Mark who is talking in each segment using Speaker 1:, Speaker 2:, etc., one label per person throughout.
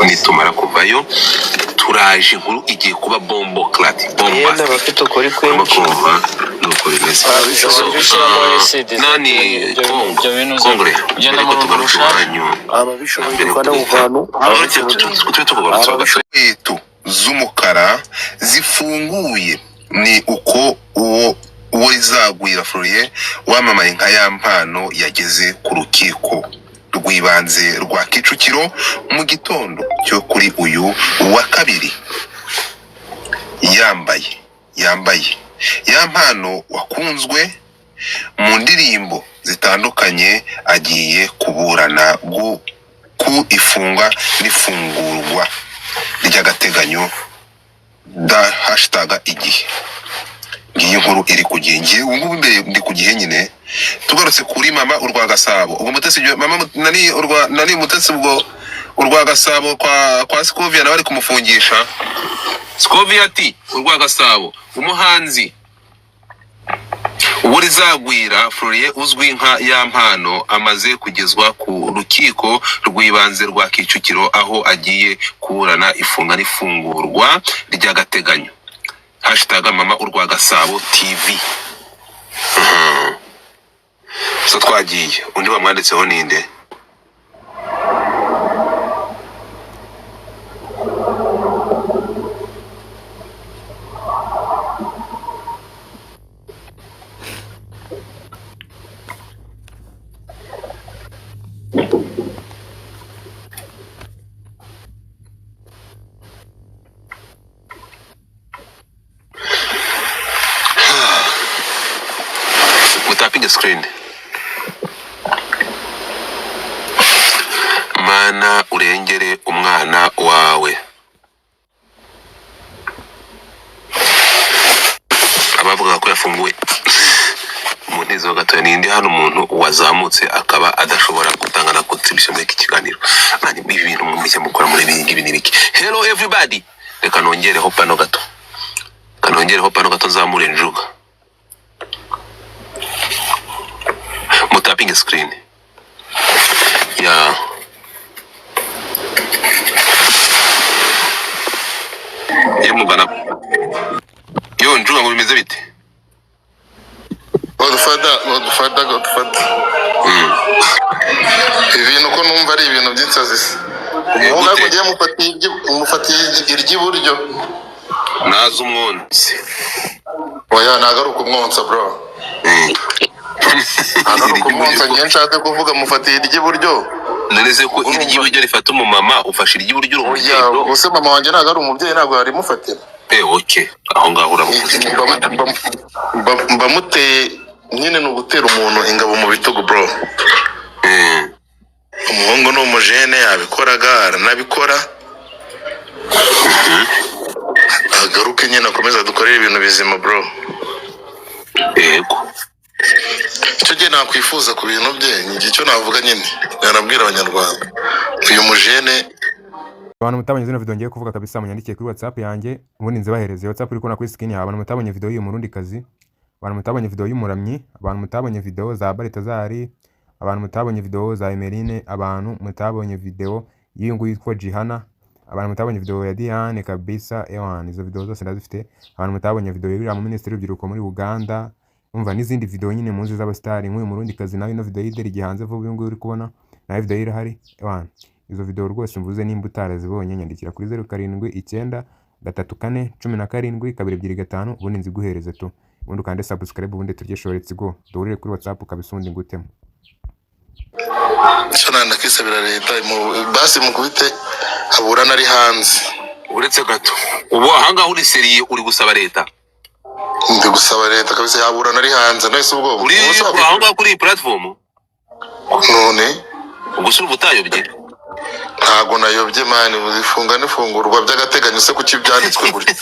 Speaker 1: Nitumara kuvayo turaje, inkuru igiye kuba bomboclaat.
Speaker 2: Yenda
Speaker 1: Bombastic.
Speaker 2: abafite ukuri
Speaker 1: Urimo
Speaker 2: kwinshi.
Speaker 1: kumva nuko bimeze.
Speaker 2: Ababishoboye.
Speaker 1: So,
Speaker 3: Gushyiramo acid
Speaker 1: nani
Speaker 3: ibyo
Speaker 1: Kongo
Speaker 3: ibyo bintu uza
Speaker 1: Kongore
Speaker 3: ugenda
Speaker 1: mbere
Speaker 3: mu
Speaker 1: ko tugaruka
Speaker 3: rushaka.
Speaker 1: iwanyu,
Speaker 4: Ababishoboye
Speaker 1: mbere
Speaker 4: dukanda ku kantu.
Speaker 1: tube tukugarutseho gato.
Speaker 5: Inkweto z'umukara zifunguye ni uko uwo Rizagwira Florien wamamaye nka Ya Mpano yageze ku rukiko rw'ibanze rwa Kicukiro mu gitondo cyo kuri uyu wa kabiri yambaye. Ya Mpano wakunzwe mu ndirimbo zitandukanye agiye kuburana ku ifunga n'ifungurwa ry'agateganyo da #igihe. Ngiyi nkuru iri ku gihe. Ngiye ubu ngubu imbere ndi ku gihe nyine. Tugarutse kuri Mama Urwa Gasabo, ubwo Mutesi mama nani urwa nani Mutesi, ubwo Urwa Gasabo kwa Scovia nawe ari kumufungisha.
Speaker 1: Scovia ati Urwa Gasabo, umuhanzi uwo Rizagwira Florien uzwi nka Ya Mpano amaze kugezwa ku rukiko rw'ibanze rwa Kicukiro aho agiye kuburana ifunga n'ifungurwa ry'agateganyo. #MamaUrwaGasaboTV. So twagiye, undi bamwanditseho ninde? Mutapinge screen. Mana urengere umwana wawe. Abavugaga ko yafunguwe mu ntezo gatoya, ninde hano umuntu wazamutse akaba adashobora gutanga na contribution muri iki kiganiro? Man, ibi bintu mujya mukora muri ibi ngibi ni biki? Hello everybody, reka nongereho pano gato, reka nongereho pano gato, nzamure njuga. Mutapinge screen ya ye mugana yo njuga ngo bimeze bite?
Speaker 6: Godfather, Godfather, Godfather. Ibintu ko numva ari ibintu by'insazi se. Umuhungu ariko
Speaker 1: Gute?
Speaker 6: ugiye mufatiye iry'iburyo.
Speaker 1: Naza umwonsi.
Speaker 6: Oya, ntabwo ari ukumwonsa, bro. Ntabwo ari ukumwonsa, ngiye nshatse kuvuga mufatiye iry'iburyo.
Speaker 1: None ko iry'iburyo rifata umumama, ufashe iry'iburyo uri
Speaker 6: Oya,
Speaker 1: umubyeyi, bro.
Speaker 6: ubuse mama wanjye ntabwo ari umubyeyi, ntabwo yarimufatira.
Speaker 1: Okay, aho ngaho uramuvuze.
Speaker 6: Mba muteye nyine, ni ugutera umuntu ingabo mu bitugu, bro. Umuhungu ni umujene, yabikoraga aranabikora, agaruke nyine akomeze adukorere ibintu bizima, bro.
Speaker 1: Yego.
Speaker 6: Icyo gihe nakwifuza ku bintu bye ni icyo navuga nyine, nanabwira Abanyarwanda uyu mujene.
Speaker 7: Abantu mutabonye zino video ngiye kuvuga kabisa, munyandikiye kuri WhatsApp yanjye ubundi nzibahereze. WhatsApp uri kubona kuri screen yawe. Abantu mutabonye video y'uyu murundi kazi, abantu mutabonye video y'umuramyi, abantu mutabonye video za Baritazari, abantu mutabonye video za Emeline, abantu mutabonye video y'uyu nguyu yitwa Jihana, abantu mutabonye video ya Diane kabisa, ewan izo video zose ndazifite. Abantu mutabonye video y'uriya mu minisitiri w'urubyiruko muri Uganda, umva n'izindi video nyine muzi z'abasitari nk'uyu murundi kazi nawe ino video y'ideri gihanze vuba uyu nguyu uri kubona nawe video ye irahari. Ewan izo video rwose mvuze nimba utarazibonye, nyandikira kuri 0793417225 ubundi nziguhereze tu, ubundi ukande subscribe, ubundi turye shoretse go duhurire kuri WhatsApp kabisa, ubundi ngutemo.
Speaker 6: Icyo nakisabira leta basi mukubite aburana ari hanze.
Speaker 1: Uretse gato, ubu ahangaha uri sérieux, uri gusaba leta?
Speaker 6: Ndi gusaba leta kabisa, yaburana ari hanze nahise ubwo
Speaker 1: Uri
Speaker 6: ubu se
Speaker 1: aho ngaho kuri iyi platform?
Speaker 6: None
Speaker 1: Ubwo se uba utayobye?
Speaker 6: Ntago nayobye, man. Ifunga n'ifungurwa by'agateganyo se kuki byanditswe gutya?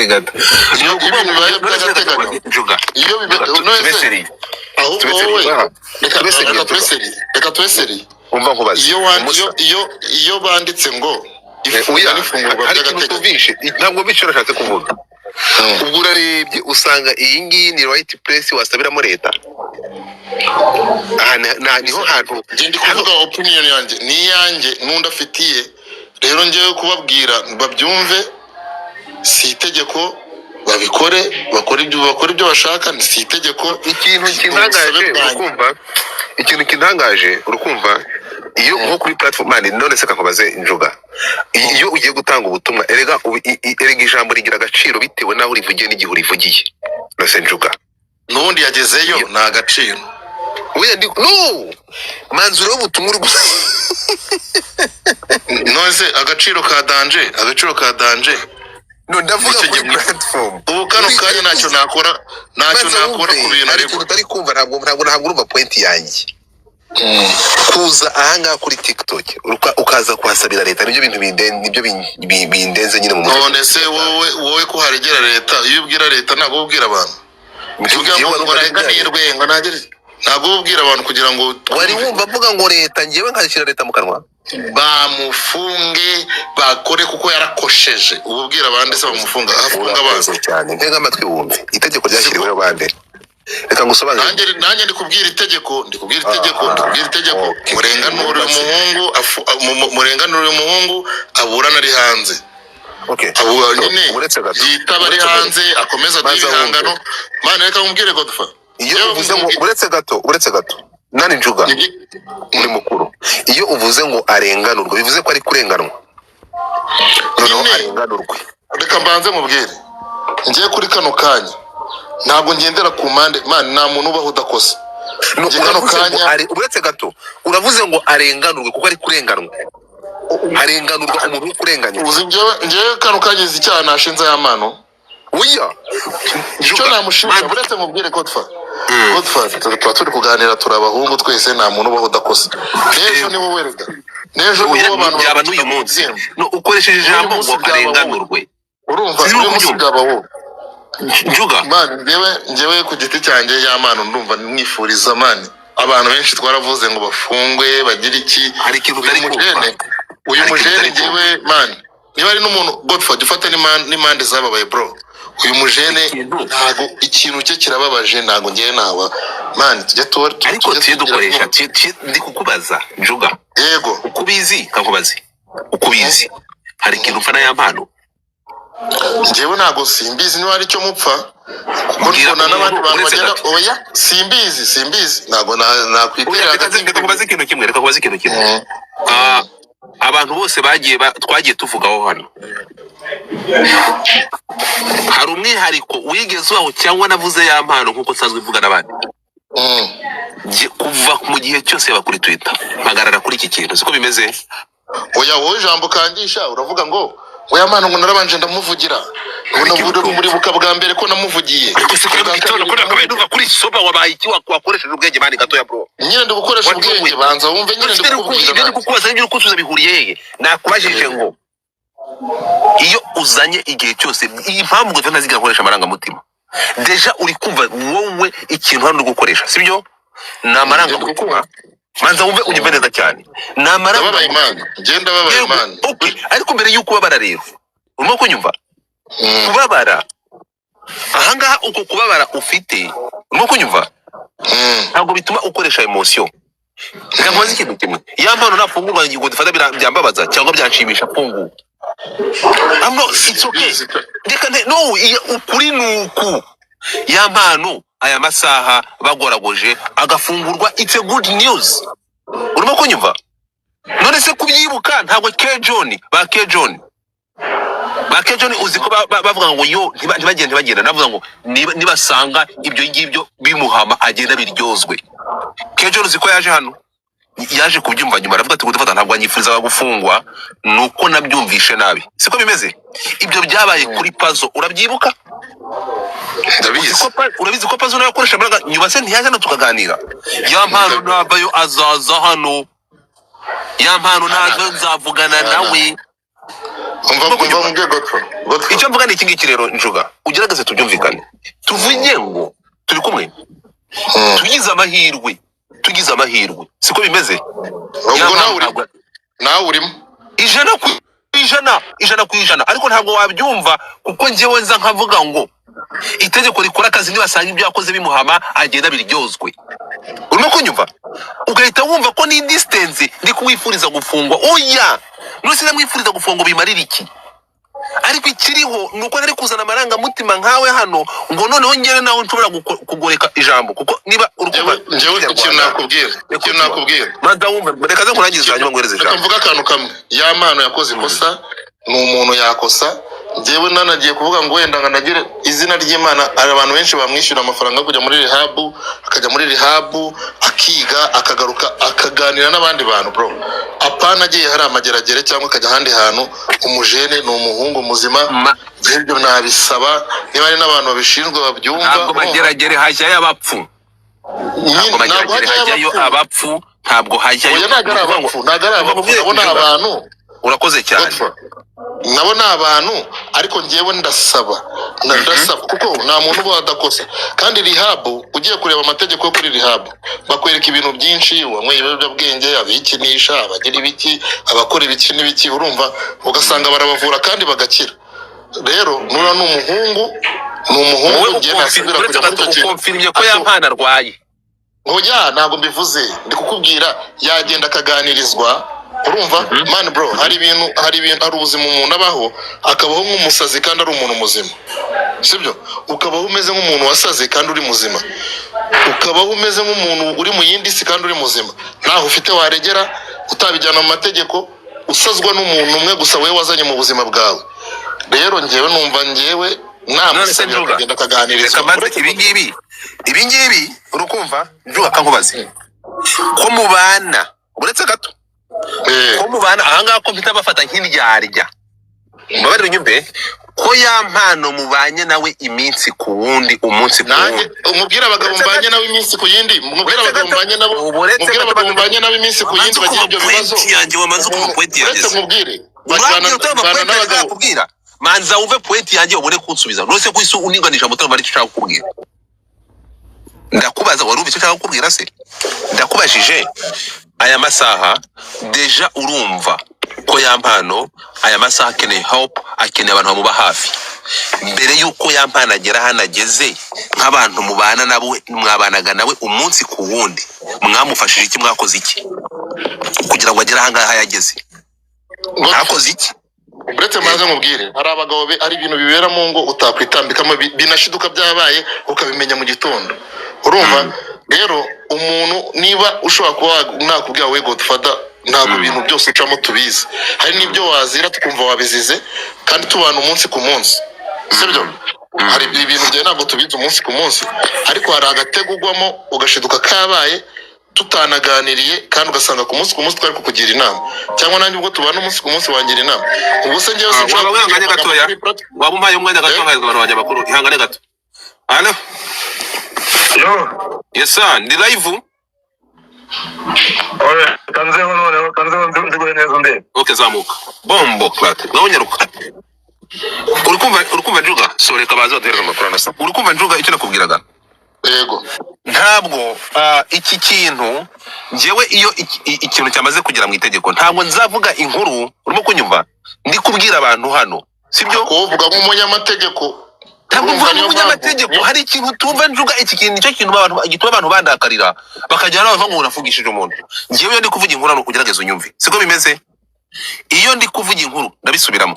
Speaker 1: Gato.
Speaker 6: Iyo ibintu bibaye by'agateganyo
Speaker 1: Njuga,
Speaker 6: iyo bibe
Speaker 1: tube
Speaker 6: none se
Speaker 1: sérieux.
Speaker 6: Ahubwo
Speaker 1: Tube
Speaker 6: wowe
Speaker 1: sérieux.
Speaker 6: reka
Speaker 1: Tube sérieux,
Speaker 6: reka tube
Speaker 1: Njuga.
Speaker 6: sérieux, reka tube sérieux.
Speaker 5: Umva nkubaze.
Speaker 6: Iyo iyo banditse ngo ifunga
Speaker 5: Oya,
Speaker 6: n'ifungurwa
Speaker 5: hari ikintu
Speaker 6: by'agateganyo.
Speaker 5: tumvishe, ntabwo bityo nashatse kuvuga. Ubwo urarebye usanga iyi ngiyi ni right place wasabiramo leta. Aha niho hantu.
Speaker 6: Njye ndi kuvuga opinion yanjye, ni iyanjye n'undi afitiye Rero ngewe kubabwira babyumve, si itegeko, babikore, bakore ibyo bashaka, si itegeko.
Speaker 1: Ikintu
Speaker 6: Ni
Speaker 1: kintangaje,
Speaker 6: ubusabe bwanjye.
Speaker 1: urukumva, ikintu kintangaje, urukumva, iyo nko kuri platform, man, none se kakubaze, Njuga, iyo ugiye gutanga ubutumwa, erega erega ijambo rigira agaciro bitewe n'aho urivugiye n'igihe urivugiye. None se, Njuga,
Speaker 6: N'ubundi yagezeyo ni agaciro.
Speaker 1: Oya, ndi no manzuro y'ubutumwa uri
Speaker 6: None se agaciro ka danje, agaciro ka danje?
Speaker 1: No, ndavuga
Speaker 6: Icyo
Speaker 1: kuri
Speaker 6: gihe-
Speaker 1: platform.
Speaker 6: Ubu kano kanya ntacyo nakora, ntacyo
Speaker 1: Maze
Speaker 6: nakora
Speaker 1: wumve,
Speaker 6: ku bintu
Speaker 1: hari
Speaker 6: aregwa.
Speaker 1: ikintu utari kumva. Ntabwo urumva point yanjye. Kuza ahangaha kuri TikTok ukaza kuhasabira leta, nibyo bintu nibyo bindenze nyine mu mutwe.
Speaker 6: None se wowe ko haregera leta, iyo ubwira leta ntabwo uba ubwira abantu? Ubwira
Speaker 1: Njyewe
Speaker 6: ngo ngo
Speaker 1: wari wumva
Speaker 6: arenganirwe, ngo nagere, ntabwo uba ubwira abantu kugira ngo
Speaker 1: Wari wumva avuga ngo leta, njyewe nkashyira leta mu kanwa?
Speaker 6: Bamufunge, bakore, kuko yarakosheje. Uba ubwira abandi se bamufunga, afunga abantu?
Speaker 1: Urakoze cyane. Ntega amatwi wumve. Itegeko ryashyiriweho bande? Reka ngusobanurire.
Speaker 6: Nanjye ndi kubwira itegeko, ndi kubwira itegeko, ndi kubwira itegeko.
Speaker 1: Okay.
Speaker 6: Murenganure uyu muhungu, murenganure uyu muhungu, aburana ari hanze.
Speaker 1: Okay.
Speaker 6: Abo nyine
Speaker 1: Uretse gato.
Speaker 6: yitaba ari
Speaker 1: Uretse gato.
Speaker 6: hanze, akomeza aduhe
Speaker 1: Maze wumve.
Speaker 6: ibihangano. Mana, reka nkubwire, Godfa.
Speaker 1: Iyo uvuze ngo, uretse gato, uretse gato, nani, Njuga, uri mukuru, iyo uvuze ngo arenganurwe, bivuze ko ari kurenganwa. Noneho
Speaker 6: Nyine.
Speaker 1: arenganurwe.
Speaker 6: Reka mbanze mubwire, ngiye kuri kano kanya ntabwo ngendera ku mpande, man, nta muntu ubaho udakosa.
Speaker 1: No,
Speaker 6: Njye kano
Speaker 1: uravuze ngo
Speaker 6: kanya
Speaker 1: uretse gato, uravuze ngo arenganurwe kuko ari kurenganwa. Harenganurwa umuntu uri kurenganywa.
Speaker 6: Uzi njyewe kano kanya izi icyaha nashinze Yampano?
Speaker 1: Oya.
Speaker 6: Icyo namushinja, uretse mubwire, Godfa, Godfa, tuba turi kuganira, turi abahungu twese, nta muntu ubaho udakosa. N'ejo ni wowe, rega n'ejo ni
Speaker 1: Oya,
Speaker 6: wowe, abantu
Speaker 1: byaba
Speaker 6: bagukina
Speaker 1: n'uyu
Speaker 6: mu
Speaker 1: munsi.
Speaker 6: kubyimba.
Speaker 1: No, ukoresheje
Speaker 6: N'uyu
Speaker 1: ijambo
Speaker 6: munsi
Speaker 1: ngo
Speaker 6: byaba wowe.
Speaker 1: arenganurwe.
Speaker 6: Urumva?
Speaker 1: Sinzi
Speaker 6: Uyu munsi
Speaker 1: kubyumva.
Speaker 6: byaba wowe.
Speaker 1: Njuga.
Speaker 6: Man, njyewe ku giti cyanjye, Yampano ndumva mwifuriza, man, abantu benshi twaravuze ngo bafungwe, bagire iki.
Speaker 1: Hari ikintu
Speaker 6: Uyu
Speaker 1: utari kumva.
Speaker 6: mujene, uyu
Speaker 1: Hari ikintu
Speaker 6: mujene,
Speaker 1: utari kumva.
Speaker 6: njyewe, man, niba ari n'umuntu, Godfa, jya ufata n'impande zababaye, bro. Uyu mujene
Speaker 1: Ikintu.
Speaker 6: ntago, ikintu cye kirababaje, ntago njyewe naba, man, tujya tuba
Speaker 1: Ariko
Speaker 6: tujye
Speaker 1: tujye
Speaker 6: tugira
Speaker 1: dukoresha ndi kukubaza, Njuga.
Speaker 6: Yego.
Speaker 1: Uko ubizi, kakubaze, uko ubizi, hari ikintu upfa na Yampano?
Speaker 6: Njyewe ntago, simbizi niba hari icyo mupfa, kuko
Speaker 1: Mbwira
Speaker 6: mbona n'abandi
Speaker 1: umuntu,
Speaker 6: bantu
Speaker 1: uretse
Speaker 6: bagenda
Speaker 1: gato.
Speaker 6: Oya, simbizi, simbizi, ntago
Speaker 1: Oya,
Speaker 6: nakwitera
Speaker 1: reka
Speaker 6: hagati.
Speaker 1: reka nkubaze ikintu kimwe, reka nkubaze ikintu kimwe. Ah, abantu bose bagiye twagiye tuvugaho hano, hari umwihariko wigeze ubaho cyangwa navuze Yampano nk'uko nsanzwe mvuga n'abandi? Kuva mu gihe cyose yaba kuri Twitter, mpagarara kuri iki kintu, siko bimeze?
Speaker 6: Oya, wowe ijambo kangisha uravuga ngo Yampano, ngo narabanje ndamuvugira.
Speaker 1: Hari ikintu
Speaker 6: Ubu
Speaker 1: utumva.
Speaker 6: muribuka bwa mbere ko namuvugiye?
Speaker 1: Ariko se kuri mu
Speaker 6: Ubwa
Speaker 1: gitondo
Speaker 6: kabiri
Speaker 1: ko nakabaye
Speaker 6: ndamuvugira.
Speaker 1: numva kuri soba, wabaye iki? Wakoresheje ubwenge, man, gatoya, bro.
Speaker 6: Nyine ndi gukoresha
Speaker 1: Watunguye.
Speaker 6: ubwenge, banza wumve nyine, ndi kukubwira
Speaker 1: Ibyo ndi
Speaker 6: nanjye.
Speaker 1: kukubaza n'ibyo uri kunsubiza bihuriye hehe? Nakubajije ngo iyo uzanye igihe cyose iyi mpamvu ngo ntazigera nkoresha amarangamutima, déjà uri kumva wowe ikintu hano uri gukoresha sibyo, ni amarangamutima. Manza wumve, unyumve neza cyane, ni
Speaker 6: Ndababaye.
Speaker 1: amarangamutima.
Speaker 6: Man, njye ndababaye.
Speaker 1: Yego,
Speaker 6: Man.
Speaker 1: okay. Ariko mbere y'uko ubabara rero, urimo kunyumva? Kubabara ahangaha, uko kubabara ufite, urimo kunyumva? Ntabwo bituma ukoresha emotion. Reka nkubaze ikintu kimwe: Yampano nafungurwa, ngo dufata byambabaza cyangwa byanshimisha afunguwe? I'm not, it's okay. Reka no, ukuri ni uku: Yampano aya masaha bagoragoje agafungurwa, it's a good news. Urimo kunyumva? None se kubyibuka ntabwo K John, ba K John, ba K John, uzi ko bavuga ngo yo ntibagende, ntibagenda, navuga ngo nibasanga ibyo ngibyo bimuhama agenda biryozwe. K John, uzi ko yaje hano, yaje kubyumva nyuma, aravuga ati gudufata ntabwo anyifurizaga gufungwa, nuko nabyumvishe nabi. Siko bimeze? Ibyo byabaye kuri Pazo, urabyibuka? Uzi
Speaker 6: Ndabizi.
Speaker 1: ko urabizi ko Pazo nawe akoresha imbaraga nyuma se ntiyaje hano tukaganira? Yampano navayo azaza hano, Yampano nazo nzavugana nawe.
Speaker 6: Umva, umva mubwiye, Godfa, Godfa.
Speaker 1: Icyo mvuga ni iki ngiki rero, Njuga, ugerageze tubyumvikane. Tuvuge ngo turi kumwe, tugize amahirwe, tugize amahirwe, siko bimeze?
Speaker 6: Ubwo
Speaker 1: Yampano
Speaker 6: nawe urimo. Nawe urimo.
Speaker 1: 100%, 100%. Ariko ntabwo wabyumva kuko njyewe nza nkavuga ngo itegeko rikora akazi, nibasanga ibyo yakoze bimuhama agenda biryozwe. Urimo kunyumva, ugahita wumva ko ni distance ndi kuwifuriza gufungwa. Oya, none se ndamwifuriza gufungwa bimarira iki? Ariko ikiriho ni uko ntari kuzana amarangamutima nkawe hano ngo noneho ngere naho nshobora kugoreka ijambo, kuko niba urukundo
Speaker 6: Njyewe ikintu nakubwira, ikintu nakubwira,
Speaker 1: Maze wumve, reka ze nkurangize, hanyuma nguhereze
Speaker 6: reka
Speaker 1: ijambo.
Speaker 6: Mvuge akantu kamwe. Ya mpano yakoze ikosa, ni umuntu yakosa. Njyewe nanagiye kuvuga ngo wenda ngo anagire izina ry'Imana. Hari abantu benshi bamwishyura amafaranga yo kujya muri rehab, akajya muri rehab, akiga, akagaruka, akaganira n'abandi bantu, bro. Apana agiye hari amageragere cyangwa akajya ahandi hantu. Umujene ni umuhungu muzima. Njyewe ibyo nabisaba, niba hari n'abantu babishinzwe babyumva.
Speaker 1: Ntabwo
Speaker 6: Urumva?
Speaker 1: mageragere hajyayo abapfu.
Speaker 6: Nyine
Speaker 1: Ntabwo
Speaker 6: ntabwo
Speaker 1: mageragere
Speaker 6: hajyayo
Speaker 1: hajyayo
Speaker 6: abapfu.
Speaker 1: abapfu, ntabwo hajyayo.
Speaker 6: Oya, ntabwo ari
Speaker 1: Ni ukuvuga ngo
Speaker 6: abapfu, ntabwo ari abapfu,
Speaker 1: Nkubwire,
Speaker 6: nabo ni
Speaker 1: Njuga,
Speaker 6: abantu.
Speaker 1: Urakoze cyane.
Speaker 6: Godfa, nabo ni abantu, ariko njyewe ndasaba ndasaba kuko nta muntu uba adakosa. Kandi rehab, ugiye kureba amategeko yo kuri rehab, bakwereka ibintu byinshi: uwanyweye ibiyobyabwenge, abikinisha, abagira ibiki, abakora ibiki n'ibiki. Urumva, ugasanga barabavura kandi bagakira. Rero nura ni umuhungu, ni umuhungu.
Speaker 1: Wowe
Speaker 6: Njyewe nasubira
Speaker 1: uretse
Speaker 6: kujya muri
Speaker 1: gato,
Speaker 6: icyo kintu.
Speaker 1: ukonfirmye ko ya mpano arwaye?
Speaker 6: Oya, ntabwo mbivuze. Ndi kukubwira yagenda akaganirizwa. Urumva man, bro, hari ibintu, hari ubuzima umuntu abaho, akabaho nk'umusazi kandi ari umuntu muzima, sibyo? Ukabaho umeze nk'umuntu wasaze kandi uri muzima, ukabaho umeze nk'umuntu uri mu yindi si kandi uri muzima. Ntaho ufite waregera, utabijyana mu mategeko, usazwa n'umuntu umwe gusa wowe wazanye mu buzima bwawe. Rero njyewe numva njyewe
Speaker 1: None se
Speaker 6: namusabira
Speaker 1: Njuga,
Speaker 6: akagenda akaganirizwa.
Speaker 1: Reka maze
Speaker 6: Uretse
Speaker 1: ibi ngibi urukumva, Njuga, kankubaze ko mubana, uretse gato, ko mubana ahangaha, ko mpita bafata nk'indyarya, mbabarire unyumve, ko ya mpano mubanye nawe iminsi ku wundi, umunsi ku
Speaker 6: Nanjye
Speaker 1: wundi.
Speaker 6: umubwire abagabo
Speaker 1: Uretse
Speaker 6: mbanye
Speaker 1: gato,
Speaker 6: nabo iminsi ku yindi, mubwire
Speaker 1: uretse
Speaker 6: abagabo
Speaker 1: gato,
Speaker 6: mbanye nabo,
Speaker 1: ubu uretse
Speaker 6: mubwire
Speaker 1: gato,
Speaker 6: abagabo mbanye nabo iminsi ku
Speaker 1: wamanze
Speaker 6: yindi bagira
Speaker 1: ukumva
Speaker 6: ibyo bibazo.
Speaker 1: point yanjye, wamanze ukumva
Speaker 6: Umuntu
Speaker 1: point yanjye
Speaker 6: uretse
Speaker 1: se?
Speaker 6: nkubwire, bajyana
Speaker 1: Urambwira utumva
Speaker 6: mbana
Speaker 1: point yanjye?
Speaker 6: n'abagabo.
Speaker 1: Nakubwira, manza wumve point yanjye ubone kunsubiza. None ko isi uninganisha mutima, aricyo ushaka kukubwira. Ndakubaza, wari umva icyo nshaka kukubwira se? Ndakubajije, aya masaha déjà urumva ko ya mpano aya masaha akeneye help, akeneye abantu bamuba hafi. Mbere y'uko ya mpano agera hano ageze, nk'abantu mubana nabo, mwabanaga nawe umunsi ku wundi, mwamufashije iki? Mwakoze iki kugira ngo agere ahangaha yageze? Mwakoze iki?
Speaker 6: Uretse maze nkubwire, hari abagabo hari ibintu bibera mu ngo utakwitambikamo, binashiduka byabaye ukabimenya mu gitondo. Urumva rero, umuntu niba ushobora kuba nakubwira we Godfather, ntabwo ibintu byose ucamo tubizi. Hari n'ibyo wazira tukumva wabizize kandi tubana umunsi ku munsi, sibyo? Hari ibintu byawe ntabwo tubizi umunsi ku munsi, ariko hari agatego ugwamo ugashiduka kabaye tutanaganiriye, kandi ugasanga ku munsi ku munsi twari kukugira inama, cyangwa nanjye ubwo tubana umunsi ku munsi wangira inama. Ubwo se njyewe
Speaker 1: Ah,
Speaker 6: sinshobora
Speaker 1: waba
Speaker 6: kugira
Speaker 1: wihanganye
Speaker 6: amagambo
Speaker 1: gatoya?
Speaker 6: kuri platform.
Speaker 1: Waba umpaye umwanya gato?
Speaker 6: Eh?
Speaker 1: Nkahereza abantu banjye amakuru. Ihangane gato. Alo?
Speaker 2: Yo,
Speaker 1: Yes sir, ndi live.
Speaker 2: Oya, kanzeho noneho, kanzeho nziguhe neza ndebe.
Speaker 1: Okay, zamuka. Bombo clat. Nawe nyaruka. Uri kumva Njuga? So reka baze baduhereze amakuru anasa. Uri kumva Njuga icyo nakubwiraga?
Speaker 6: Yego.
Speaker 1: Ntabwo iki kintu njyewe iyo ikintu cyamaze kugera mu itegeko, ntabwo nzavuga inkuru. Urimo kunyumva? Ndi kubwira abantu hano, sibyo?
Speaker 6: Kuvuga nk'umunyamategeko.
Speaker 1: Ntabwo
Speaker 6: Urumva
Speaker 1: mvuga
Speaker 6: niyo mpamvu
Speaker 1: nk'umunyamategeko. Hari ikintu tumva Njuga, iki kintu nicyo kintu abantu gituma abantu bandakarira, bakajya bavuga ngo unafugishije umuntu. Njyewe iyo ndi kuvuga inkuru hano, ugerageza unyumve, siko bimeze? Iyo ndi kuvuga inkuru, ndabisubiramo,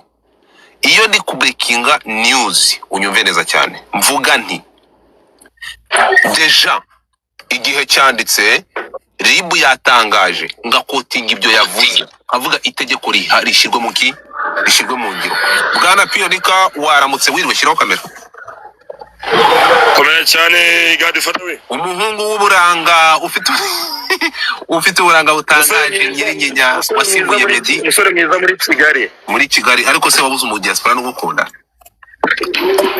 Speaker 1: iyo ndi kubreakinga news, unyumve neza cyane, mvuga nti déjà igihe cyanditse, RIB yatangaje, ngaquotinga ibyo yavuze, nkavuga itegeko rishyirwe mu ki, rishyirwe mu ngiro. Bwana Piyonika, waramutse, wiriwe, shyiraho kamera.
Speaker 2: Komera cyane, Godfather we.
Speaker 1: Umuhungu w'uburanga, ufite uburanga
Speaker 2: Umusore
Speaker 1: butangaje,
Speaker 2: mwiza,
Speaker 1: Nyirinyinya,
Speaker 2: umusore mwiza
Speaker 1: wasimbuye
Speaker 2: muri
Speaker 1: Meddy
Speaker 2: umusore mwiza muri Kigali.
Speaker 1: Muri Kigali. Ariko se wabuze umu diaspora no gukunda?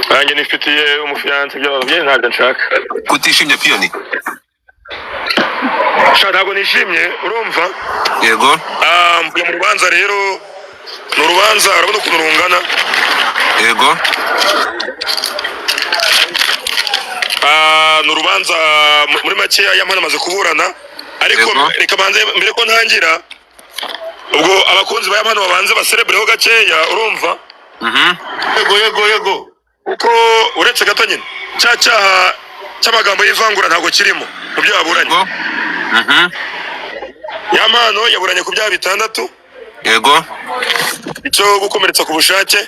Speaker 2: Nanjye nifitiye umufiyanse, by'ababyeyi ntabyo nshaka.
Speaker 1: Kutishimye, Piyoni?
Speaker 2: Sha, ntabwo nishimye, urumva?
Speaker 1: Yego.
Speaker 2: Ah, mvuye mu rubanza rero, ni urubanza urabona ukuntu rungana.
Speaker 1: Yego.
Speaker 2: Ah, ni urubanza muri makeya Yampano amaze kuburana, ariko
Speaker 1: Yego.
Speaker 2: reka banze mbere ko ntangira, ubwo abakunzi ba Yampano babanze baserebureho gakeya, urumva?
Speaker 6: Yego.
Speaker 2: Kuko uretse gato nyine cya cyaha Cy'amagambo y'ivangura ntabwo kirimo mu byo yaburanye.
Speaker 1: Yego.
Speaker 2: Yampano yaburanye ku byaha bitandatu: icyo gukomeretsa ku bushake,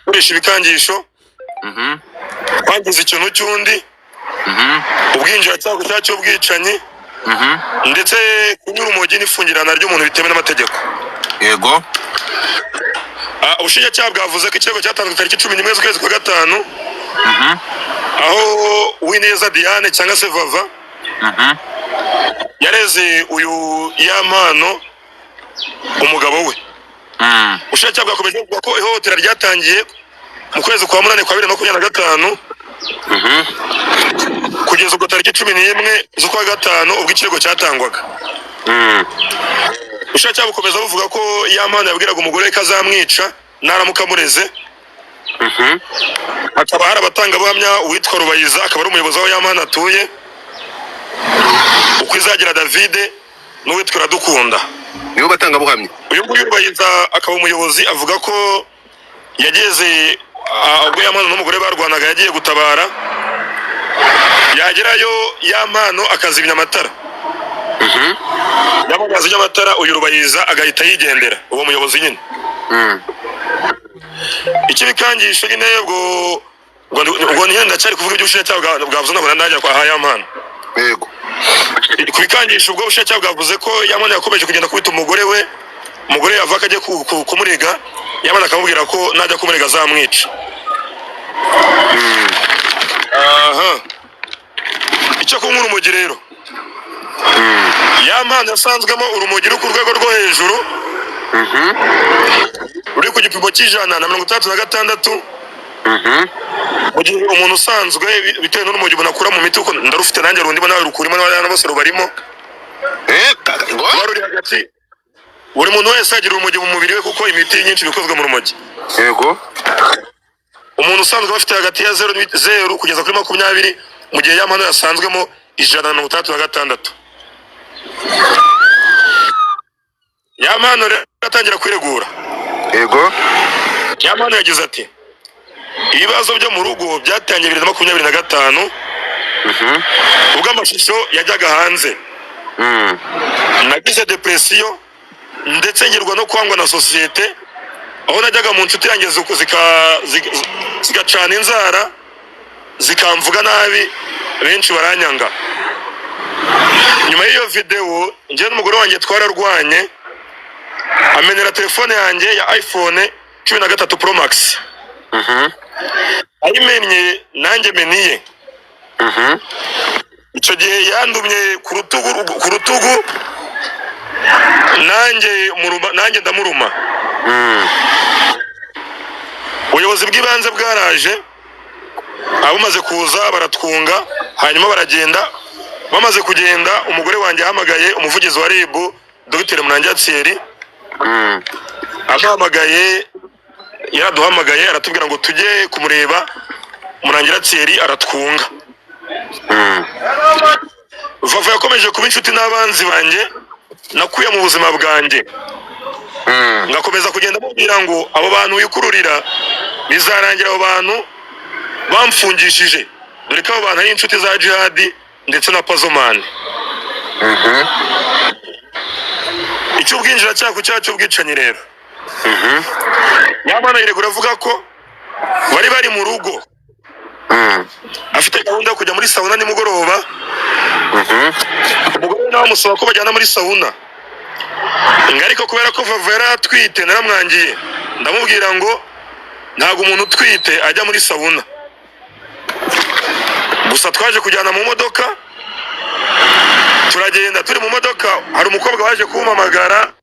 Speaker 2: gukoresha ibikangisho, kwangiza ikintu cy'undi, ubwinjiracyaha ku cyaha cy'ubwicanyi, ndetse kunyura urumogi n'ifungirana ry'umuntu bitemewe n'amategeko. Ubushinjacyaha bwavuze ko ikirego cyatanzwe tariki 11 z'ukwezi kwa gatanu, aho Uwineza Diane cyangwa se Vava yareze uyu Yampano, umugabo we. Ubushinjacyaha bwakomeje buvuga ko ihohotera ryatangiye mu kwezi kwa munani kwa 2025 kugeza ubwo tariki 11 z'ukwa gatanu, ubwo ikirego cyatangwaga. Ubushinjacyaha bukomeza buvuga ko Yampano yabwiraga umugore ko azamwica naramuka amureze. Hakaba hari abatangabuhamya: uwitwa Rubayiza, akaba ari umuyobozi w'aho Yampano atuye, Ukwizagira Davide n'uwitwa Iradukunda.
Speaker 1: Nibo batangabuhamya.
Speaker 2: Uyu nguyu Rubayiza, akaba umuyobozi, avuga ko yageze ubwo Yampano n'umugore barwanaga, yagiye gutabara, yagerayo Yampano akazimya amatara. Yampano yazimya amatara, uyu Rubayiza agahita yigendera, uwo muyobozi nyine. Ikibikangisho nyine, ubwo nyine ndacyari kuvuga ibyo ubushinjacyaha bwavuze, ntabwo ndajya kwa Yampano. Ku bikangisho, ubwo ubushinjacyaha bwavuze ko Yampano yakomeje kugenda akubita umugore we. Umugore yava ko agiye kumurega, Yampano akamubwira ko najya kumurega azamwica. Aha, icyo kunywa urumogi rero, Yampano yasanzwemo urumogi ruri ku rwego rwo hejuru, ruri ku gipimo cy'166, mu gihe umuntu usanzwe, bitewe n'urumogi umuntu akura mu miti, kuko ndarufite nanjye, rundimo, nawe rukurimo, n'abana bose rubarimo, ruba ruri hagati. Buri muntu wese agira urumogi mu mubiri we, kuko imiti myinshi iba ikozwe mu rumogi. Umuntu usanzwe aba afite hagati ya zeru zeru kugeza kuri 20, mu gihe Yampano yasanzwemo 166. Yampano rero atangira kwiregura. Yampano yagize ati: "Ibibazo byo mu rugo byatangiye 2025, ubwo amashusho yajyaga hanze. Nagize depression, ndetse ngirwa no kwangwa na sosiyete, aho najyaga mu nshuti yanjye zigacana inzara, zikamvuga nabi, benshi baranyanga. Nyuma y'iyo videwo, njye n'umugore wanjye twararwanye, amenera telefone yanjye ya iPhone 13 Pro Max. Ayimennye, nanjye meniye. Icyo gihe yandumye ku rutugu, nanjye muruma, nanjye ndamuruma. Ubuyobozi bw'ibanze bwaraje, abumaze kuza baratwunga, hanyuma baragenda. Bamaze kugenda, umugore wanjye yahamagaye umuvugizi wa RIB, Dr Murangira Thierry. Amuhamagaye, yaraduhamagaye, aratubwira ngo tujye kumureba. Murangira Thierry aratwunga. Vava yakomeje kuba inshuti n'abanzi banjye nakuye mu buzima bwanjye. Ngakomeza kugenda mubwira ngo abo bantu wikururira, bizarangira abo bantu bamfungishije, dore ko abo bantu ari inshuti za Jihadi ndetse na Pazomani." Icy'ubwinjiracyaha ku cyaha cy'ubwicanyi rero, Yampano yiregura avuga ko bari mu rugo, afite gahunda yo kujya muri sauna nimugoroba. Umugore we nawe amusaba ko bajyana muri sauna, ngo ariko kubera ko Vava yari atwite, naramwangiye, ndamubwira ngo ntabwo umuntu utwite ajya muri sauna. Gusa twaje kujyana mu modoka, turagenda. Turi mu modoka, hari umukobwa waje kumpamagara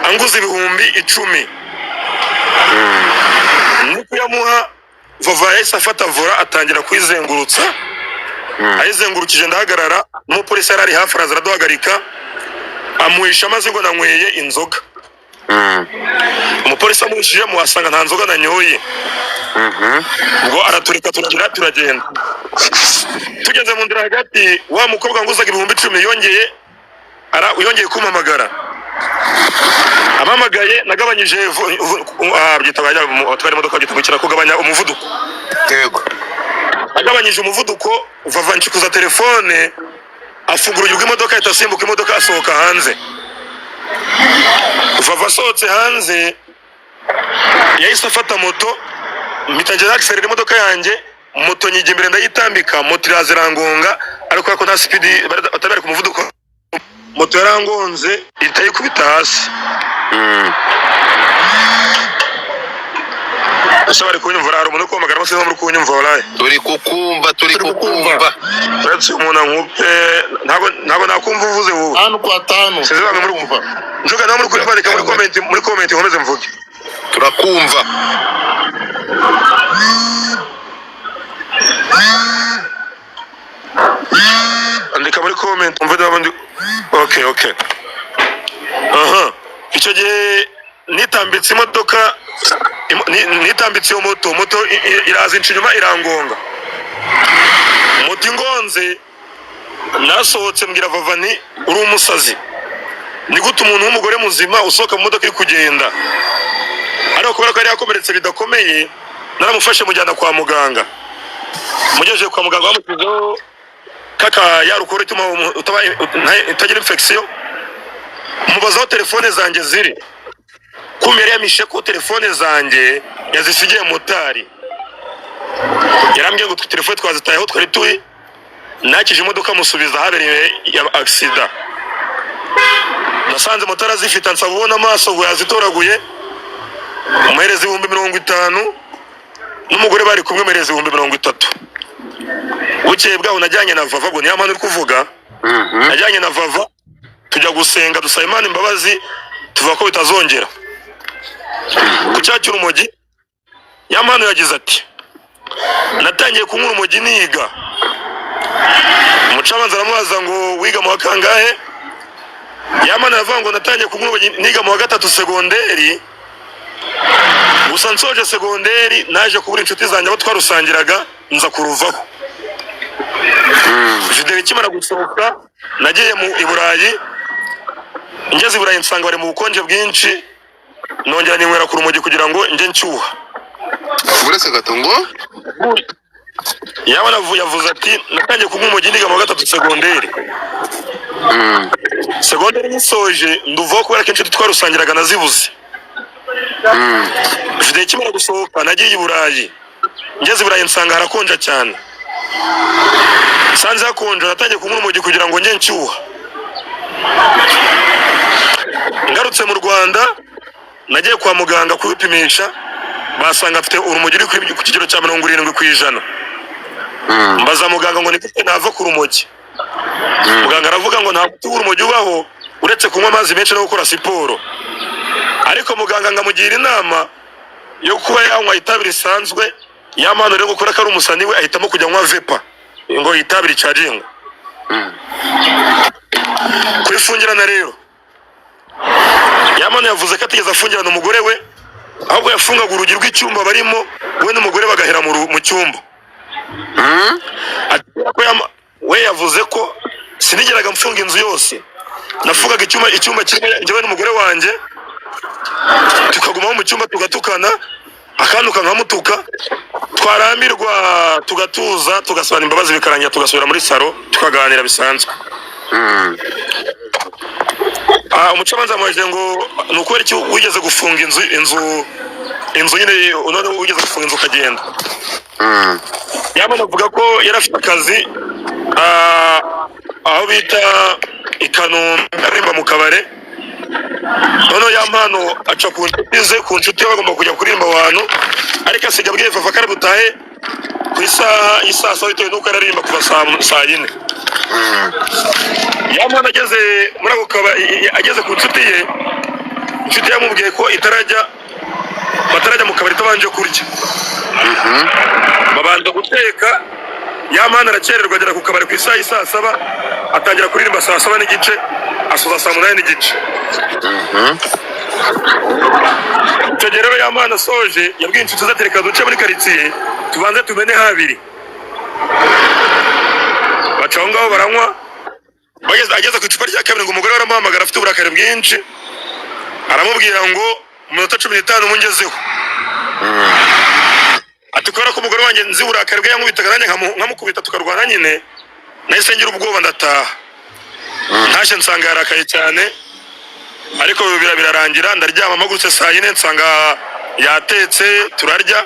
Speaker 2: anguza 10,000. Ni kuyamuha, Vava yahise afata volant, atangira kuyizengurutsa. Ayizengurukije, ndahagarara, n'umupolisi yari ari hafi, araza araduhagarika, amuhisha amaze ngo nanyweye inzoga. Umupolisi amuhishije, muhasanga nta nzoga nanyoye. Ubwo aratureka, turagira turagenda. Tugeze mu nzira hagati, wa mukobwa nguzaga 10,000 yongeye kumpamagara. Ampamagaye, nagabanyije byita abatwara imodoka, byita gukira, kugabanya umuvuduko. Agabanyije umuvuduko, Vava nshikuza telefone, afunga urugi rw'imodoka, ahita asimbuka imodoka, asohoka hanze. Vava asohotse hanze yahise afata moto, mpita njya nakiserera imodoka yanjye, moto nyijya imbere ndayitambika, moto iraza irangonga, ariko kubera ko nta speed batari bari ku muvuduko, moto yarangonze ihita yikubita hasi. Ese bari kunyumva? Hari umuntu uri kumpamagara bose muri kunyumva walayi?
Speaker 5: Turi kukumva, turi
Speaker 6: Turi kukumva.
Speaker 5: kukumva.
Speaker 2: Uretse umuntu ankupe, ntabwo nakumva uvuze wowe.
Speaker 6: Tanu kwa tanu.
Speaker 2: Sinzi bamwe muri
Speaker 6: kumva.
Speaker 2: Njuga nawe muri kwandika muri comment nkomeze mvuge.
Speaker 5: Turakumva.
Speaker 2: Andika muri comment umve niba ndi okay. Aha, icyo gihe nitambitse imodoka, nitambitse iyo moto, moto iraza inca inyuma irangonga. Moto ingonze nasohotse mbwira Vava nti uri umusazi, ni gute umuntu w'umugore muzima usohoka mu modoka iri kugenda? Ariko kubera ko yari yakomeretse bidakomeye, naramufashe mujyana kwa muganga. Mugejeje kwa muganga bamushyizeho kaka ya rukoro ituma utagira infection. Mubaza aho telefone zanjye ziri, kumbe yari yamishe ko telefone zanjye yazisigiye motari. Yarambwiye ngo telefone twazitaye aho twari turi. Nakije imodoka musubiza ahabereye ya accident, nasanze motari azifite, ansaba ubona amaso ngo yazitoraguye, umuhereza 50,000, n'umugore bari kumwe muhereza 30,000. Bukeye bwaho najyanye na Vava, ubwo niyo mpamvu uri kuvuga, najyanye na Vava tujya gusenga, dusaba Imana imbabazi, tuvuga ko bitazongera. Ku cyaha cy'urumogi, Yampano yagize ati natangiye kunywa urumogi niga. Umucamanza aramubaza ngo wiga mu wa kangahe? Yampano aravuga ngo natangiye kunywa urumogi niga mu wa gatatu segonderi, gusa nsoje segonderi naje kubura inshuti zanjye abo twarusangiraga, nza kuruvaho. Video ikimara gusohoka nagiye mu i Burayi, ngeze i Burayi nsanga bari mu bukonje bwinshi, nongera ninywera ku rumogi kugira ngo njye nshyuha.
Speaker 5: Uretse gato ngo
Speaker 2: Yaba yavuze ati natangiye kunywa urumogi niga mu wa gatatu segonderi, segonderi nyisoje nduvaho kubera ko inshuti twarusangiraga nazibuze. Video ikimara gusohoka nagiye i Burayi, ngeze i Burayi nsanga harakonja cyane, nsanze hakonja natangiye kunywa urumogi kugira ngo njye nshyuha. Ngarutse mu Rwanda nagiye kwa muganga kwipimisha, basanga mfite urumogi ruri ku kigero cya 70%. Mbaza muganga ngo ni gute nava ku rumogi? Muganga aravuga ngo nta muti w'urumogi ubaho uretse kunywa amazi menshi no gukora siporo. Ariko muganga ngamugira inama yo kuba yanywa itabi risanzwe. Yampano rero gukora ko ari umusani we ahitamo kujya anywa vepa ngo itabi ricagingwa. Kwifungirana rero, Yampano yavuze ko atigeze afungirana umugore we, ahubwo yafungaga urugi rw'icyumba barimo we n'umugore bagahera mu cyumba. We yavuze ko sinigeraga mfunga inzu yose, nafungaga icyumba kimwe njyewe n'umugore wanjye, tukagumaho mu cyumba tugatukana, akantuka nkamutuka, twarambirwa tugatuza, tugasabana imbabazi bikarangira, tugasubira muri salo tukaganira bisanzwe. Umucamanza yamubajije ngo ni ukubera iki wigeze gufunga inzu nyine, none wigeze gufunga inzu ukagenda? Yamana avuga ko yari afite akazi aho bita i Kanombe, aririmba mu kabare. Noneho Yampano aca ku nshuti ze, ku nshuti ye bagomba kujya kuririmba aho hantu, ariko asiga abwiye Vava ko ari butahe ku isaha y'isaa saba bitewe n'uko yari aririmba kuva saa yine. Yampano ageze muri ako kabari, ageze ku nshuti ye, inshuti ye yamubwiye ko batarajya mu kabari itabanje kurya, babanza guteka. Yampano arakererwa agera ku kabari ku isaha y'isaa saba, atangira kuririmba saa saba n'igice, asoza saa munani n'igice. Icyo gihe rero Yampano asoje yabwiye inshuti ze ati reka duce muri karitsiye tubanze tumene habiri. Baca aho ngaho baranywa, ageze ku icupa rya kabiri ngo umugore we aramuhamagara afite uburakari bwinshi, aramubwira ngo mu minota 15 mungezeho. Ati Kubera ko umugore wanjye nzi uburakari bwe, yankubitaga nanjye nkamukubita tukarwana nyine. Nahise ngira ubwoba, ndataha. Ntashye nsanga yarakaye cyane, ariko birarangira ndaryama. Mpagurutse saa 4 nsanga yatetse, turarya.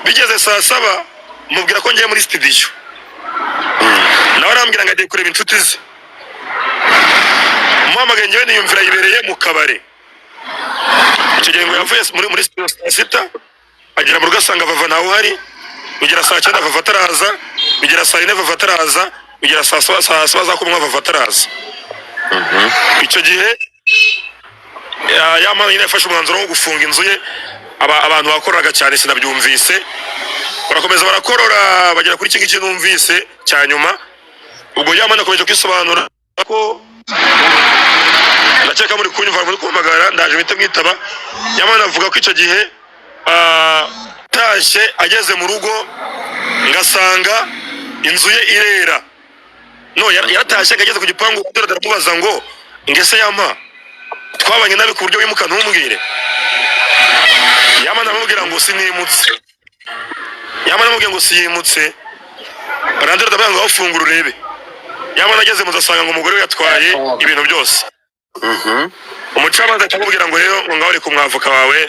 Speaker 2: Bigeze saa 7 mubwira ko ngiye muri studio, nawe arambwira ngo agiye kureba inshuti ze. Muhamagaye njyewe niyumvira yibereye mu kabari. Icyo gihe ngo yavuye muri studio saa 6, agera mu rugo asanga Vava ntawe uhari. Bigera saa 9 Vava ataraza, bigera saa 4 Vava ataraza, bigera saa 7 za kumwe Vava ataraza. Icyo gihe ya mpamvu nyine yafashe umwanzuro wo gufunga inzu ye. Abantu bakoraga cyane sinabyumvise, barakomeza barakorora bagera kuri iki ngiki numvise cya nyuma. Ubwo ya mpamvu akomeje kwisobanura ko ndakeka muri kunyumva, muri kumpamagara, ndaje mpite mwitaba. Yamana avuga ko icyo gihe atashye, ageze mu rugo ngasanga inzu ye irera. No yaratashye ageze ku gipangu, aramubaza ngo: "Ngese yampa twabanye nabi ku buryo wimuka ntumbwire?" Yamana aramubwira ngo: "Sinimutse." Yamana aramubwira ngo siyimutse. Barandura, ndavuga ngo aho fungura urebe. Yamana ageze mu nzu asanga ngo umugore we yatwaye ibintu byose. Umucamanza akamubwira ngo rero ngo ngaho reka umwavoka wawe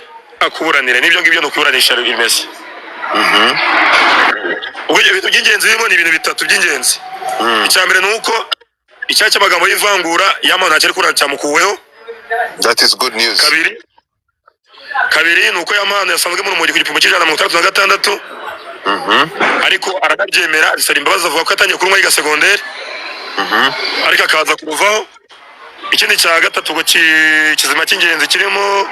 Speaker 2: akuburanire. N'ibyo ngibyo ni ukuburanisha bimeze. Ubwo ibyo bintu by'ingenzi birimo ni ibintu bitatu by'ingenzi. Icya mbere ni uko icyaha cy'amagambo y'ivangura Yamana ntacyo ari kuburana, cyamukuweho.
Speaker 5: That is good news.
Speaker 2: Kabiri ni uko Yamana yasanzwe mu rumogi ku gipimo cya 166, ariko aranabyemera, abisaba imbabazi, avuga ko yatangiye kunywa yiga segonderi, ariko akaza kuruvaho. Ikindi cya gatatu ngo kizima cy'ingenzi kirimo,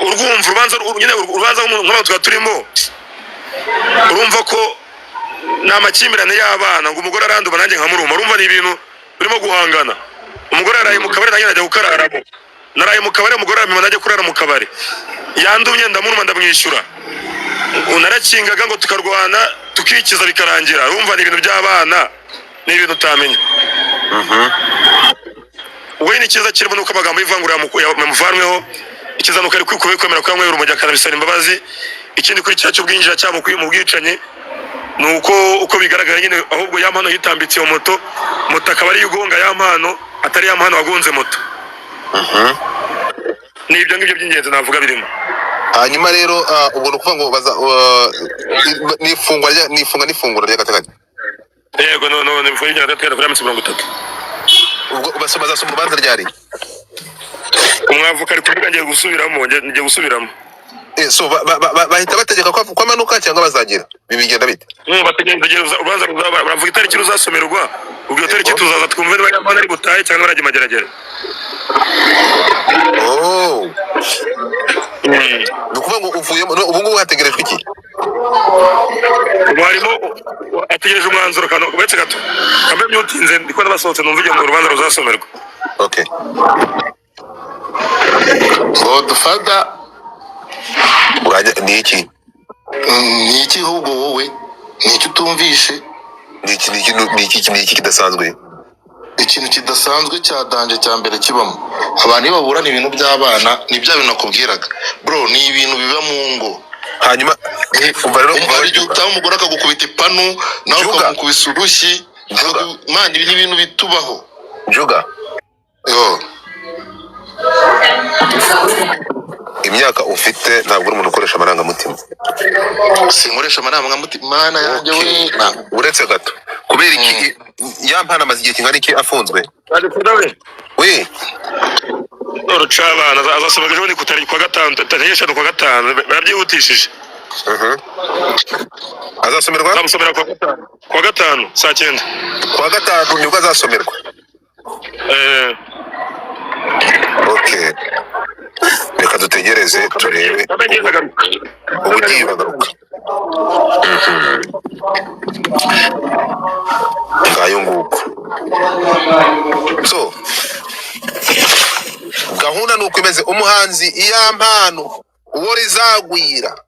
Speaker 2: urwumva urubanza nyine, urubanza nk'abantu tuba turimo, urumva ko ni amakimbirane y'abana, ngo umugore aranduma nanjye nkamuruma. Urumva ni ibintu birimo guhangana. Umugore yaraye mu kabari, nanjye najya gukararamo. Naraye mu kabari, umugore arampima, najya kurara mu kabari. Yandumye ndamuruma, ndamwishyura. Narakingaga ngo tukarwana, tukikiza, bikarangira. Urumva ni ibintu by'abana, ni ibintu utamenya. Ubwo nyine icyiza kirimo ni uko amagambo y'ivangura yamuvanweho. Icyiza ni uko ari kwikuba kwemera ko yanyweye urumogi, akanabisaba imbabazi. Ikindi kuri cya cy'ubwinjiracyaha mu bwicanyi ni uko uko bigaragara nyine, ahubwo Ya Mpano yitambitse iyo moto, moto akaba ariyo igonga Ya Mpano, atari Ya Mpano wagonze moto. Ni ibyo ngibyo by'ingenzi navuga birimo.
Speaker 5: Hanyuma rero ubwo ni ukuvuga ngo baza ni ifungwa ni ifunga n'ifunguro ry'agateganyo.
Speaker 2: Yego, no ni imfungwa y'agateganyo kuri minsi 30.
Speaker 5: Ubwo bazasoma urubanza ryari?
Speaker 2: Umwavoka ari kuvuga, ngiye gusubiramo, ngiye gusubiramo.
Speaker 5: So bahita bategeka ko amanuka cyangwa bazagira bigenda bite?
Speaker 2: Bategereje urubanza baravuga itariki ruzasomerwa. Ubwo iyo tariki tuzaza twumve niba Ya Mpano ari butahe cyangwa arajya mageragere.
Speaker 5: Oh, ni ukuvuga ngo uvuyemo no, ubu ngubu hategerejwe iki?
Speaker 2: Ubu harimo ategereje umwanzuro. Kano uretse gato kambe myutinze, ndiko n'abasohotse numva igihe urubanza ruzasomerwa.
Speaker 5: Okay.
Speaker 6: Godfather.
Speaker 5: Ni iki?
Speaker 6: Ni iki ahubwo wowe? Ni iki utumvishe?
Speaker 5: Ni iki kidasanzwe?
Speaker 6: Ikintu kidasanzwe cya danger cya mbere kibamo, abantu iyo baburana ibintu by'abana, ni bya bintu nakubwiraga bro, ni ibintu biba mu ngo.
Speaker 5: Hanyuma umva rero, umva.
Speaker 6: Hari igihe utaha umugore akagukubita ipanu, nawe
Speaker 5: Juga.
Speaker 6: ukamukubisa urushyi.
Speaker 5: Juga.
Speaker 6: Man, ibi ni ibintu bitubaho.
Speaker 5: Juga.
Speaker 6: Yo.
Speaker 5: Imyaka ufite ntabwo uri umuntu ukoresha amarangamutima.
Speaker 6: Sinkoresha amarangamutima, mana yanjye we.
Speaker 5: Okay. Uretse gato, kubera iki Ya Mpano amaze igihe kingana iki afunzwe? We.
Speaker 2: Urucabana azasomerwa ejo bundi ku tariki kwa gatanu, tariki 5 kwa gatanu, barabyihutishije.
Speaker 5: Azasomerwa?
Speaker 2: Azamusomera kuwa gatanu, kuwa gatanu saa 9.
Speaker 5: Kuwa gatanu nibwo azasomerwa?
Speaker 2: Eh.
Speaker 5: Okay, reka dutegereze turebe. Ubu ugiye bagaruka. Ngayo nguko. So gahunda ni uko imeze. Umuhanzi Ya Mpano uwo rizagwira,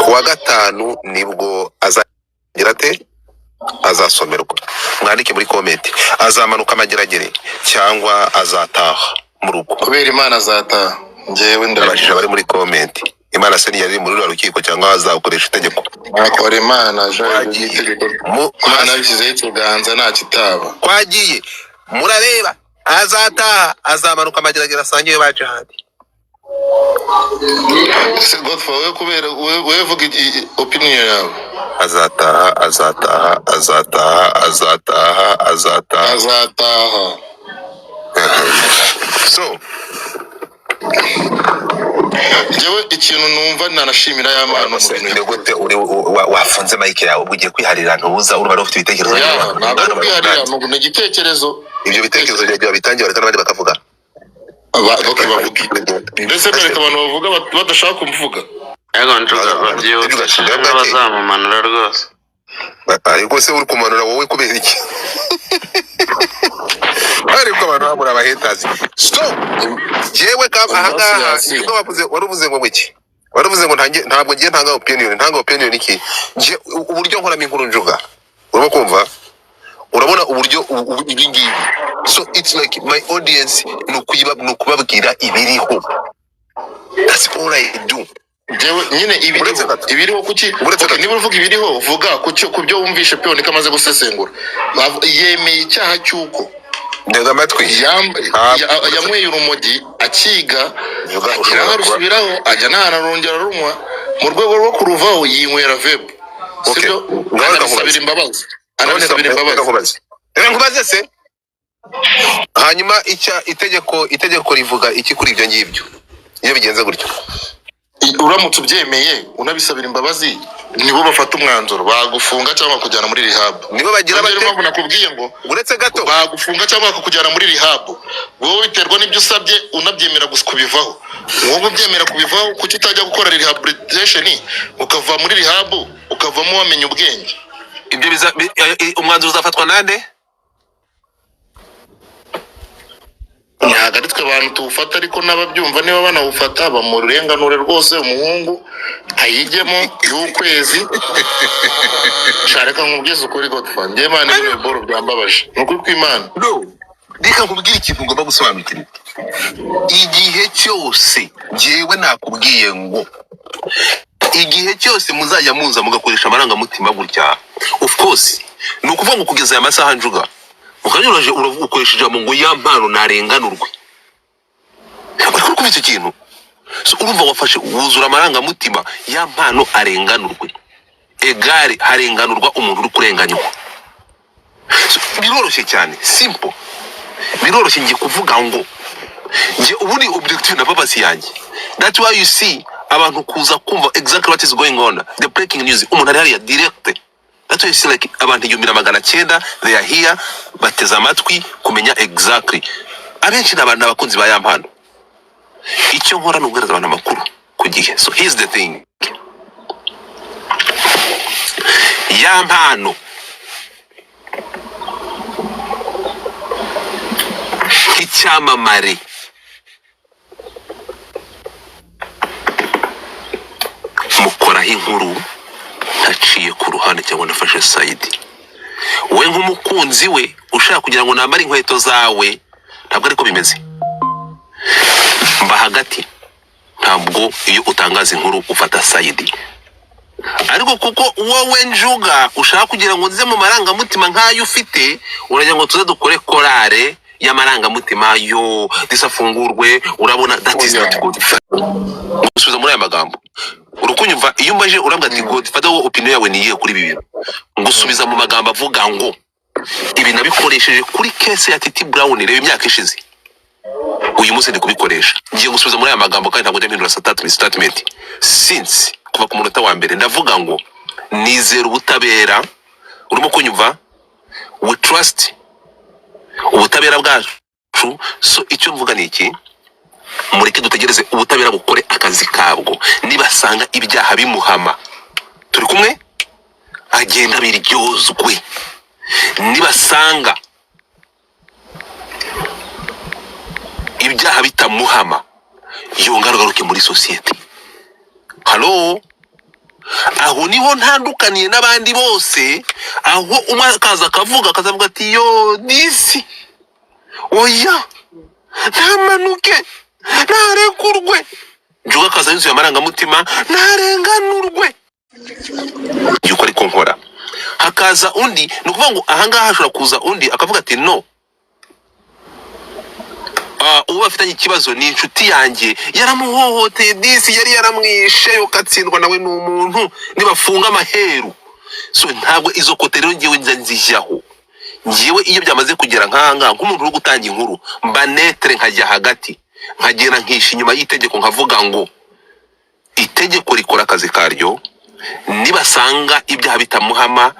Speaker 5: kuwa gatanu nibwo azagira ate? Azasomerwa. Mwandike muri comment: azamanuka amageragere cyangwa azataha mu rugo?
Speaker 6: Kubera Imana azataha, njyewe
Speaker 5: Ndabajije
Speaker 6: ndabajije
Speaker 5: abari muri comment.
Speaker 1: Imana se ntiyari muri ruriya rukiko, cyangwa azakoresha itegeko?
Speaker 6: Akora Imana Jean.
Speaker 1: Twagiye.
Speaker 6: Itegeko
Speaker 1: Mu
Speaker 6: Imana
Speaker 1: hasi
Speaker 6: yabishyizeho ikiganza, nta kitaba.
Speaker 1: Twagiye, murareba, azataha, azamanuka amageragere asange ba Jihadi.
Speaker 6: Se Godfa, wowe kubera wowe vuga opinion yawe.
Speaker 1: Azataha, azataha, azataha, azataha, azataha.
Speaker 6: Azataha.
Speaker 1: So
Speaker 6: Njyewe ikintu numva nanashimira ya mpano mu bintu
Speaker 1: ni gute uri wafunze mic yawe, ugiye kwiharira? Ntubuza, urumva ufite ibitekerezo.
Speaker 6: Ya, ntabwo ari ukwiharira, ni igitekerezo.
Speaker 1: Ibyo bitekerezo byawe bitangiye, bareka n'abandi bakavuga.
Speaker 6: Okay, bavuge ndetse mwereka abantu bavuga badashaka kumvuga.
Speaker 3: Ariko Njuga, babyihutisha, bazamumanura rwose.
Speaker 1: Ariko se uri kumanura wowe kubera iki? Ariko abantu babura abahetazi. So jewe ka ahangaha
Speaker 6: Yasi.
Speaker 1: Nibwo wavuze, wari uvuze ngo iki? Wari uvuze ngo ntange, ntabwo ngiye ntanga opinion. Ntanga opinion iki? Nje uburyo nkoramo inkuru, Njuga, urimo kumva, urabona uburyo ibi ngibi. So it's like my audience ni ni ukubabwira ibiriho. That's all I do.
Speaker 6: Njyewe nyine
Speaker 1: Uretse
Speaker 6: ibiriho
Speaker 1: gato.
Speaker 6: Ibiriho kuki?
Speaker 1: Uretse
Speaker 6: Okay,
Speaker 1: gato.
Speaker 6: niba uvuga ibiriho, vuga ku byo wumvishe. Piyo niko amaze gusesengura. Yemeye icyaha cy'uko
Speaker 1: Ntega amatwi.
Speaker 6: Yanyweye urumogi akiga,
Speaker 1: Njuga,
Speaker 6: agera
Speaker 1: ushobora
Speaker 6: aho
Speaker 1: kuba
Speaker 6: arusubiraho, ajya n'ahantu arongera arunywa. Mu rwego rwo kuruvaho yinywera vape.
Speaker 1: Okay.
Speaker 6: Sibyo?
Speaker 1: Ngaho reka
Speaker 6: Anabisabira
Speaker 1: nkubaze.
Speaker 6: imbabazi.
Speaker 1: None
Speaker 6: Anabisabira
Speaker 1: reka
Speaker 6: imbabazi.
Speaker 1: nkubaze, reka nkubaze se. Hanyuma icya itegeko rivuga iki kuri ibyo ngibyo iyo bigenze gutyo?
Speaker 6: Uramutse ubyemeye unabisabira imbabazi, nibo bafata umwanzuro, bagufunga cyangwa bakujyana muri rehab.
Speaker 1: Nibo bagira
Speaker 6: Niyo
Speaker 1: bate?
Speaker 6: mpamvu nakubwiye ngo
Speaker 1: Uretse gato.
Speaker 6: bagufunga cyangwa bakakujyana muri rehab. Wowe biterwa n'ibyo usabye, unabyemera gusa kubivaho. Wowe ubyemera kubivaho, kuki utajya gukora rehabilitation, ukava muri rehab, ukavamo wamenya ubwenge?
Speaker 1: Ibyo biza umwanzuro uzafatwa nande?
Speaker 6: Ntabwo ari twe abantu tuwufata, ariko n'ababyumva niba banawufata bamurenganure rwose, umuhungu ayijyemo y'ukwezi. Sha, reka nkubwize ukuri, Godfa, njye Imana, ibintu boro byambabaje, ni ukuri kw'Imana.
Speaker 1: No, reka nkubwire ikintu ugomba gusobanukirwa. Igihe cyose njyewe nakubwiye ngo igihe cyose muzajya muza mugakoresha amarangamutima gutya, of course ni ukuvuga ngo kugeza aya masaha, Njuga, ukanyuraje ukoresha ijambo ngo ya mpano ntarenganurwe. Ariko uri kumva icyo kintu? So, urumva wafashe wuzura amarangamutima, ya mpano arenganurwe, egare harenganurwa umuntu uri kurenganywa. So, biroroshye cyane, simple, biroroshye. Ngiye kuvuga ngo njye ubundi objective na purpose yanjye, that's why you see abantu kuza kumva exactly what is going on, the breaking news, umuntu ari hariya direct. That's why you see like abantu 1900, they are here, bateze amatwi kumenya exactly. Abenshi ni abantu, ni abakunzi ba ya mpano. Icyo nkora ni uguhereza abantu amakuru ku gihe. So here's the thing: ya mpano nk'icyamamare mukoraho inkuru ntaciye ku ruhande cyangwa nafashe side. We nk'umukunzi we ushaka kugira ngo nambare inkweto zawe, ntabwo ariko bimeze. Mba hagati. Ntabwo iyo utangaza inkuru ufata side, ariko kuko wowe Njuga ushaka kugira ngo nze mu marangamutima nk'ayo ufite, uragira ngo tuze dukore korale y'amarangamutima yo disafungurwe. Urabona, that is not good. Gusubiza muri aya magambo, urukunyumva, iyo umbaje urambwira ati: "God fata, wowe opinion yawe ni iyihe kuri ibi bintu?" Ngusubiza mu magambo avuga ngo ibi nabikoresheje kuri case ya Titi Brown, reba imyaka ishize, uyu munsi ndi kubikoresha. Ngiye gusubiza muri aya magambo, kandi ntabwo njya mpindura statement since kuva ku munota wa mbere. Ndavuga ngo nizera ubutabera. Urimo kunyumva? We trust ubutabera bwacu. So icyo mvuga ni iki: mureke dutegereze ubutabera bukore akazi kabwo. Nibasanga ibyaha bimuhama, turi kumwe, agenda biryozwe. Nibasanga ibyaha bitamuhama, yongere agaruke muri sosiyete. Halo, aho niho ntandukaniye n'abandi bose, aho umwe akaza akavuga, akazavuga ati: "Yo disi, oya, ntamanuke, ntarekurwe." Njuga akaza yuzuye amarangamutima, ntarenganurwe yuko ariko nkora. Hakaza undi, ni ukuvuga ngo ahangaha hashobora kuza undi akavuga ati: "No, uwo bafitanye ikibazo ni inshuti yanjye, yaramuhohoteye, disi yari yaramwishe, ukatsindwa nawe ni umuntu, nibafunga amaheru." So ntabwo izo côté rero ngewe njya nzijyaho. Ngewe iyo byamaze kugera nk'ahangaha, nk'umuntu uri gutanga inkuru, mba neutre, nkajya hagati, nkagenda nkisha inyuma y'itegeko, nkavuga ngo itegeko rikora akazi karyo. Nibasanga ibyaha bitamuhama,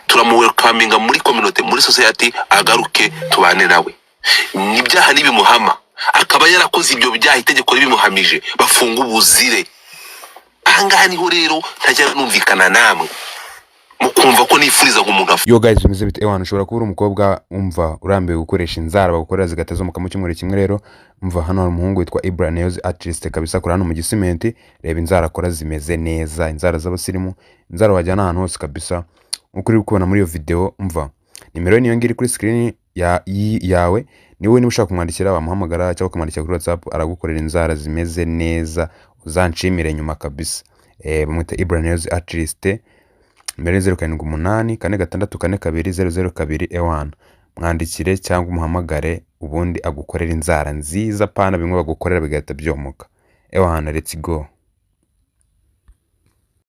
Speaker 1: turamuwelcominga muri communauté, muri society, agaruke tubane nawe. N'ibyaha nibimuhama, akaba yarakoze ibyo byaha, itegeko ribimuhamije, bafunga ubuzire. Ahangaha niho rero ntajya numvikana namwe, mukumva ko nifuriza ngo umuntu
Speaker 7: Yo guys, bimeze bite? Ewana, ushobora kuba uri umukobwa, umva urambiwe gukoresha inzara bagukorera zigatazomuka mu cyumweru kimwe. Rero umva, hano hari umuhungu witwa Ibra Nails Artist kabisa, akora hano mu Gisimenti. Reba inzara akora, zimeze neza, inzara z'abasirimu, inzara wajyana ahantu hose kabisa, nkuko uri kubona muri iyo video. Umva, nimero ye niyo ngiyo iri kuri screen yawe. Niwe niba ushaka kumwandikira wamuhamagara cyangwa ukamwandikira kuri WhatsApp, aragukorera inzara zimeze neza, uzanshimire nyuma kabisa. Bamwita Ibra Nails Artist, nimero ni 0784642002. Ewana, mwandikire cyangwa umuhamagare, ubundi agukorera inzara nziza, pana bimwe bagukorera bigahita byomoka. Ewana, let's go.